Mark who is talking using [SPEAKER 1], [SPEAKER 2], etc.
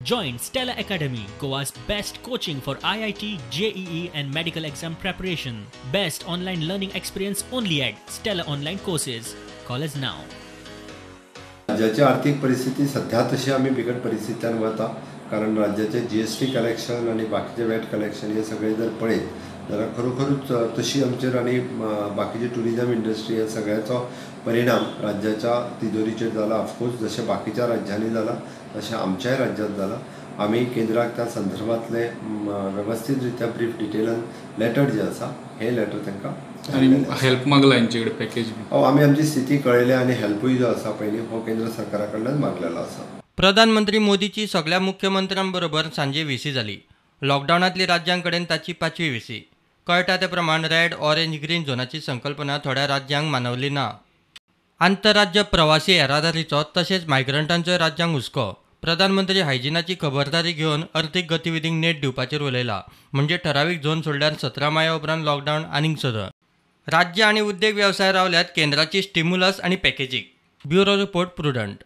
[SPEAKER 1] Join Stella Academy, Goa's best coaching for IIT, JEE and medical exam preparation. Best online learning experience only at Stella Online Courses. Call us now.
[SPEAKER 2] राज्याची आर्थिक परिस्थिती सध्या तशी आमी बिकट परिस्थितींतल्यान वता, कारण राज्याचे जीएसटी कलेक्शन आनी बाकीचे वॅट कलेक्शन हे सगळे जर पळयत जाल्यार खरोखरूच तशी आमचेर आनी बाकीचे ट्युरिजम इंडस्ट्री हे सगळ्याचो परिणाम राज्याच्या तिजोरीचेर जाला. ऑफकोर्स जशें बाकीच्या राज्यांनी जाला तशें आमच्याय राज्यांत जाला. आमी केंद्राक त्या संदर्भांतले वेवस्थीत रित्या ब्रीफ डिटेलान लेटर जे आसा हे लेटर तांकां
[SPEAKER 3] आनी हेल्प मागला हेंचे कडेन पॅकेज बी.
[SPEAKER 2] आमी आमची स्थिती कळयल्या आनी हेल्पूय जो आसा पयलीं हो केंद्र सरकारा कडल्यान मागलेलो आसा.
[SPEAKER 4] प्रधानमंत्री मोदीची सगल्या मुख्यमंत्र्यांबरोबर सांजे व्हीसी जाली. लॉकडावनांतली राज्यांकडेन ताची 5वी व्हीसी. कळटा ते प्रमाण रेड, ऑरेंज, ग्रीन झोनाची संकल्पना थोड्या राज्यांक मानवली ना. आंतरराज्य प्रवासी येरादारीचो तशेंच मायग्रंटांचोय राज्यांक हुस्को. प्रधानमंत्री हायजिनाची खबरदारी घेवन अर्थीक गतिविधींक नेट दिवपाचेर उलयला. म्हणजे ठरावीक झोन सोडल्यार 17 माया उपरांत लॉकडावन आनीक सदळ. राज्य आनी उद्देग वेवसाय रावल्यात केंद्राची स्टिम्युलस आनी पॅकेजीक. Bureau report, Prudent.